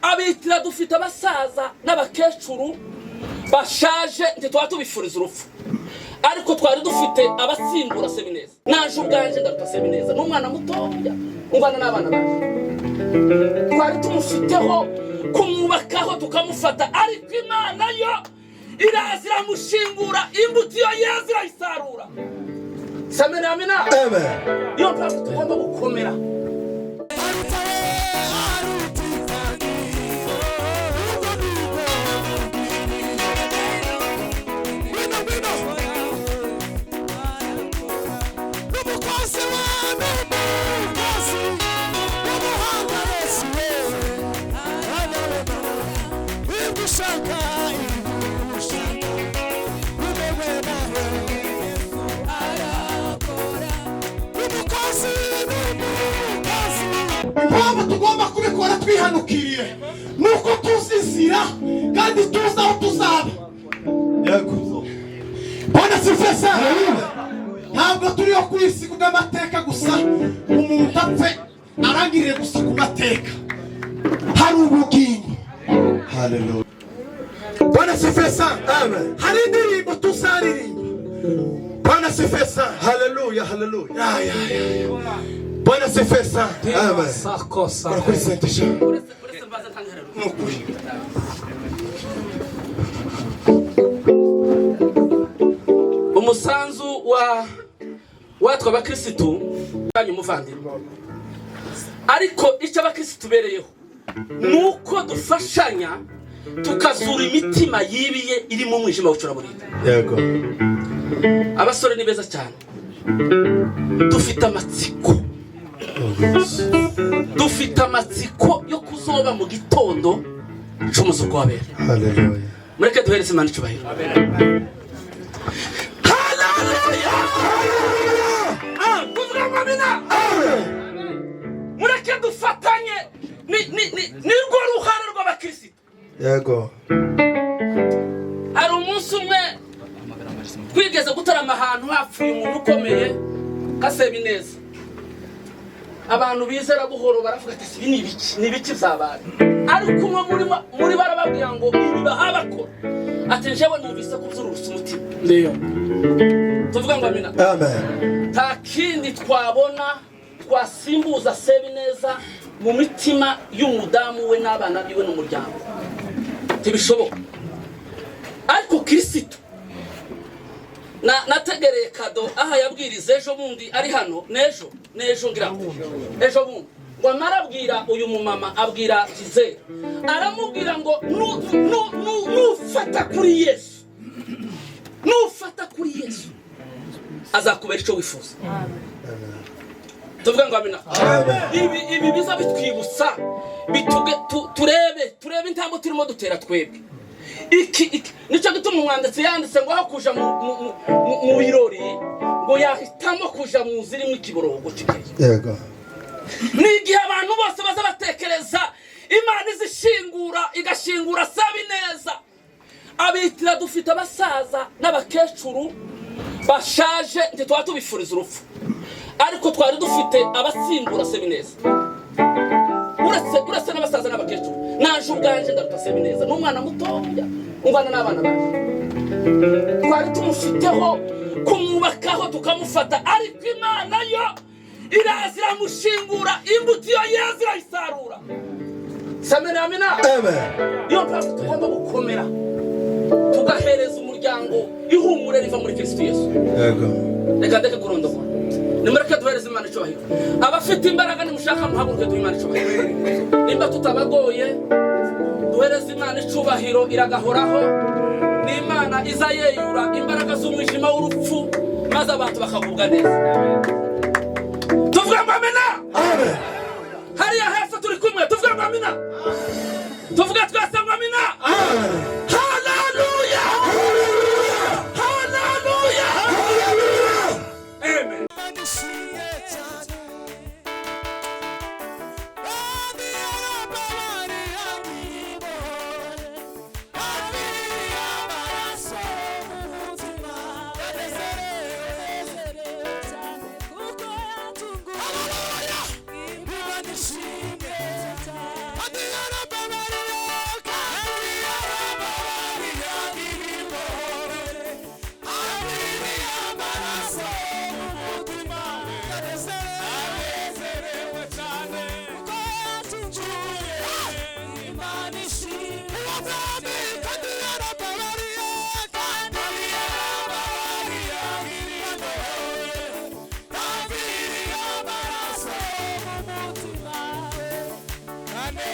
Abitira dufite abasaza n'abakecuru bashaje, ntitwaba tubifuriza urupfu, ariko twari dufite abasimbura Sebineza. Naje ubwanje ndaruta Sebineza, n'umwana mutoya ungana n'abana baje. Twari tumufiteho kumwubakaho, tukamufata, ariko Imana yo iraza iramushingura. Imbuto iyo yeza irayisarura. Samena amina. Amen. Niyo mpamvu tugomba gukomera. Impamvu tugomba kubikora twihanukiriye ni uko tuzi inzira kandi tuzi aho tuzaba. Yego. Bwana asifiwe sana. Ntabwo turiho ku isi kubw'amateka gusa, umuntu apfe arangirire gusa ku mateka. Hari ubugingo. Hallelujah. Bwana asifiwe sana. Amen. Hari indirimbo tuzaririmba. Bwana asifiwe sana. Hallelujah. Hallelujah. Ya, ya, ya, ya. Bwana asifiwe sana. Amen. Kora kuri sentisha. Uretse mbaza ntangerero. Ni ukuri. Umusanzu wa watwe abakirisitu banyu umuvandimwe, ariko icyo abakirisitu tubereyeho ni uko dufashanya tukazura imitima yibiye iri mu mwijima w'icuraburindi. Yego. Abasore ni beza cyane, dufite amatsiko, dufite amatsiko yo kuzoba mu gitondo c'umuzuko w'abera. Hallelujah. Mureke duhereze Imana icubahiro. Haleluya! Ah, tuvuga ngo amina. Mureke dufatanye, ni rwo ruhare rw'abakirisitu. Yego. Hari umunsi umwe twigeze gutarama ahantu hapfuye umuntu ukomeye Kasebineza. Abantu bizera buhoro baravuga ati: "Ibi ni ibiki? Ni ibiki byabaye?" Ariko umwe muri bo arababwira ngo ibi bahabakora, ati: "Njyewe numvise ko byururutse umutima." Ndiyo. Tuvuga ngo amina. Amen. Nta kindi twabona twasimbuza Sebineza mu mitima y'umudamu we n'abana biwe n'umuryango, ntibishoboka. Ariko Kirisitu nategereye kado aha yabwiriza ejo bundi ari hano, n'ejo n'ejo, ngira ngo ejo bundi, ngo amara abwira uyu mumama, abwira Gisele, aramubwira ngo nufata kuri Yesu, nufata kuri Yesu azakubera icyo wifuza. Tuvuga ngo amina. Ibi biza bitwibutsa, turebe intambwe turimo dutera twebwe. Iki nicyo gituma umwanditsi yanditse ngo aho kuja mu birori, ngo yahitamo kuja mu nzu irimo ikiborogo kikeye. Yego. Ni igihe abantu bose baza batekereza Imana izishingura, igashingura Sabineza. Abitira dufite abasaza n'abakecuru bashaje, ntitwaba tubifuriza urupfu, ariko twari dufite abasimbura Sebineza. Uretse n'abasaza n'abakecuru, naje ubwanje ndaruta Sebineza, n'umwana mutoya ungana n'abana baje. Twari tumufiteho kumwubakaho, tukamufata, ariko Imana yo iraza iramushingura. Imbuto iyo yeza irayisarura. Samena amina. Amen. Niyo mpamvu tugomba gukomera, tugahereza umuryango ihumure riva muri Kristo Yesu. Yego. Reka ndeke kurondogora, nimureke duhereze Imana icyubahiro. Abafite imbaraga, nimushaka muhaguruke duhe Imana icyubahiro. Nimba tutabagoye, duhereze Imana icubahiro, iragahoraho. Ni Imana iza yeyura imbaraga z'umwijima w'urupfu, maze abantu bakagubwa neza. Tuvuge ngo amina. Amen. Hariya hepfo turi kumwe, tuvuge ngo amina. Tuvuge twese ngo amina. Haleluya, haleluya, amen. Hallelujah.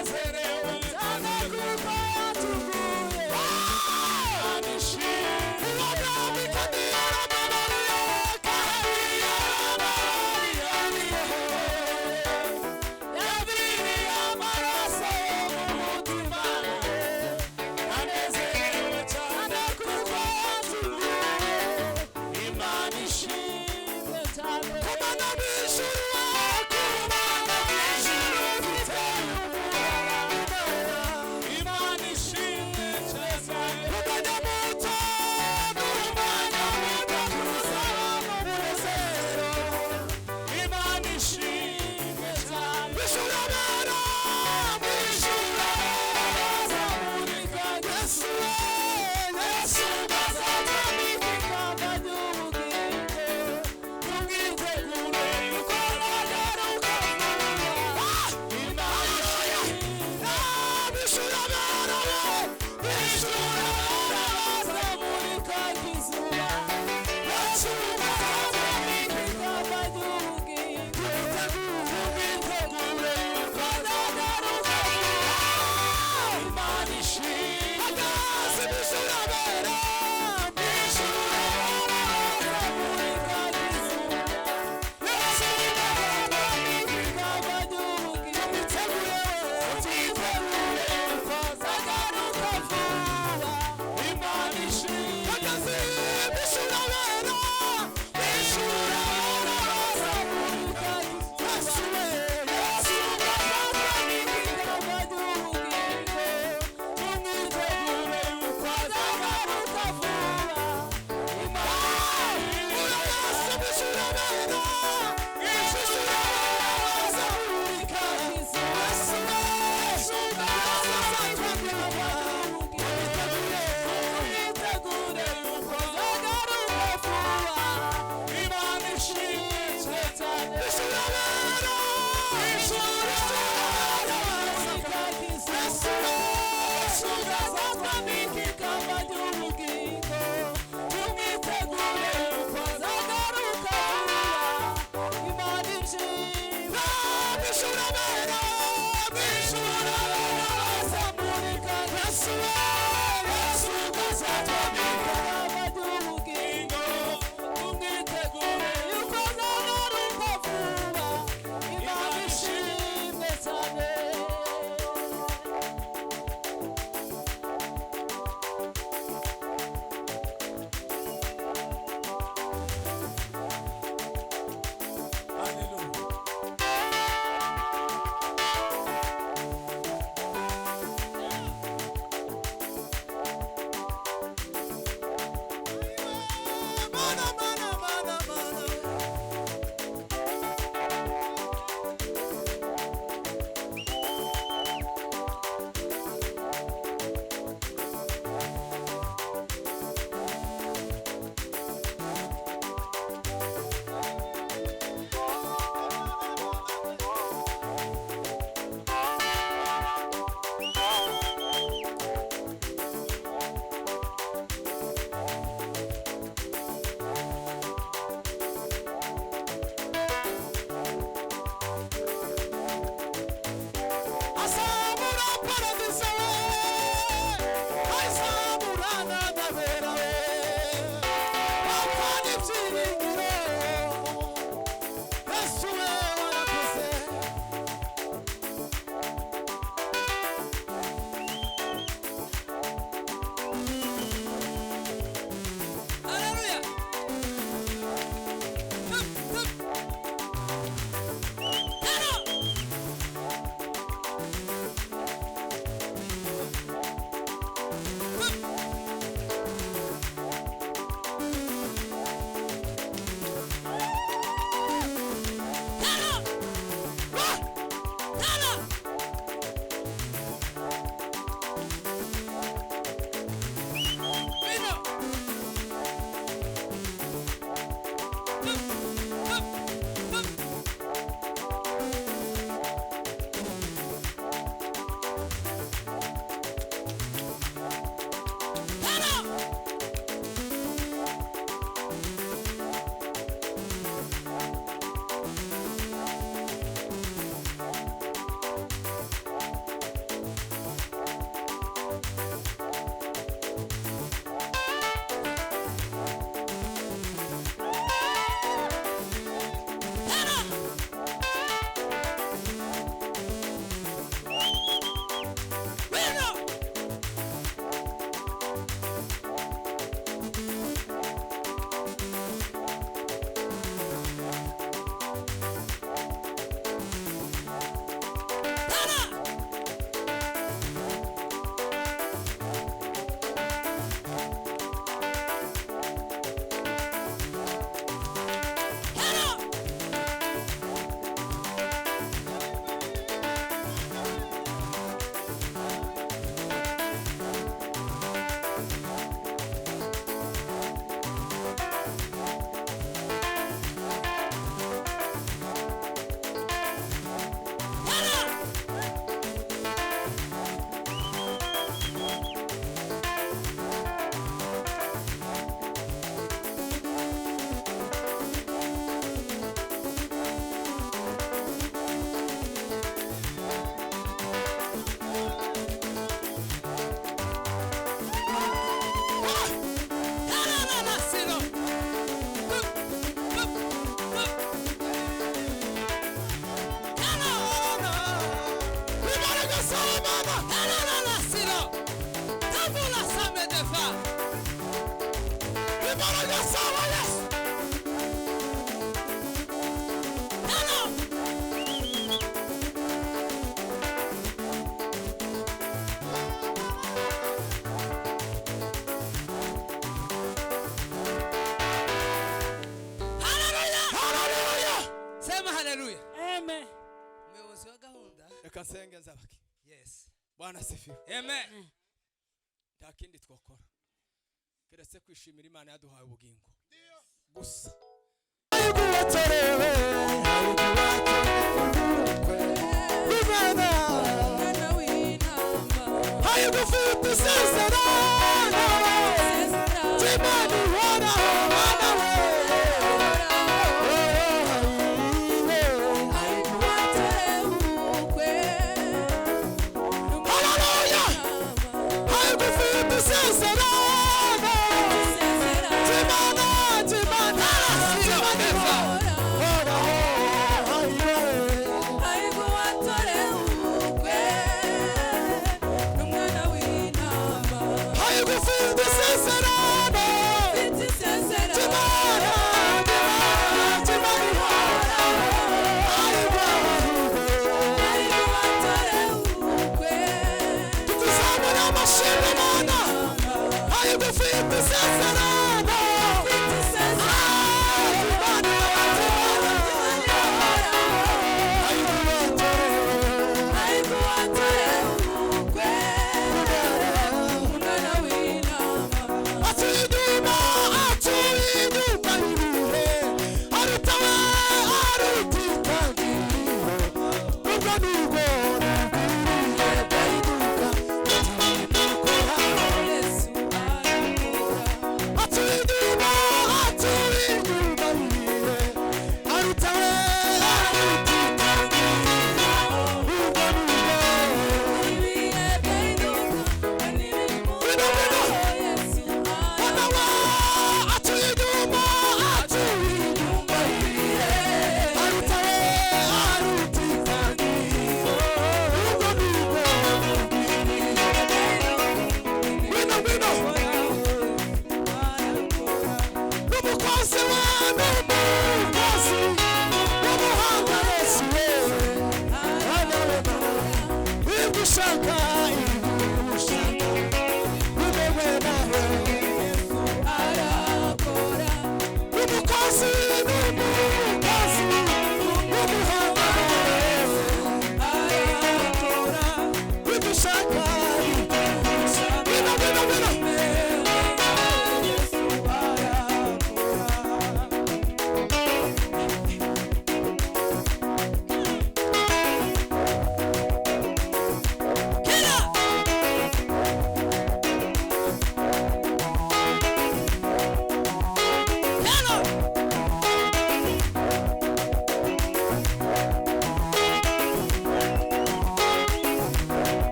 Ndanezerewe cyane kuko yatuguye. Imana ishimwe. Ubwami kandi yarababariye, kandi yarababariye. Yaviriye amaraso mu mutima. Ndanezerewe cyane kuko yatuguye. Imana ishimwe cyane. Kumana mw'ijuru, kumana mw'ijuru biteye ubwoba. Reka nsenge nzabaki. Yes. Bwana asifiwe. Amen. Nta kindi twakora keretse kwishimira Imana yaduhaye ubugingo gusa.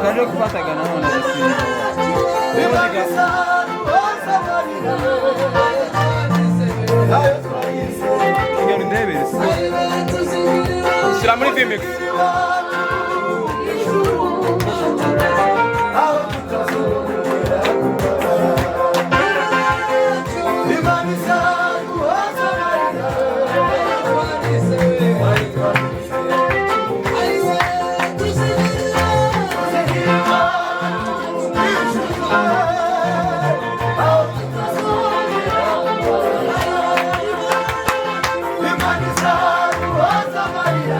Kaje gufataga nanone agasimba. Ndebere Shyira muri vimix. Imana izaduhoza amarira.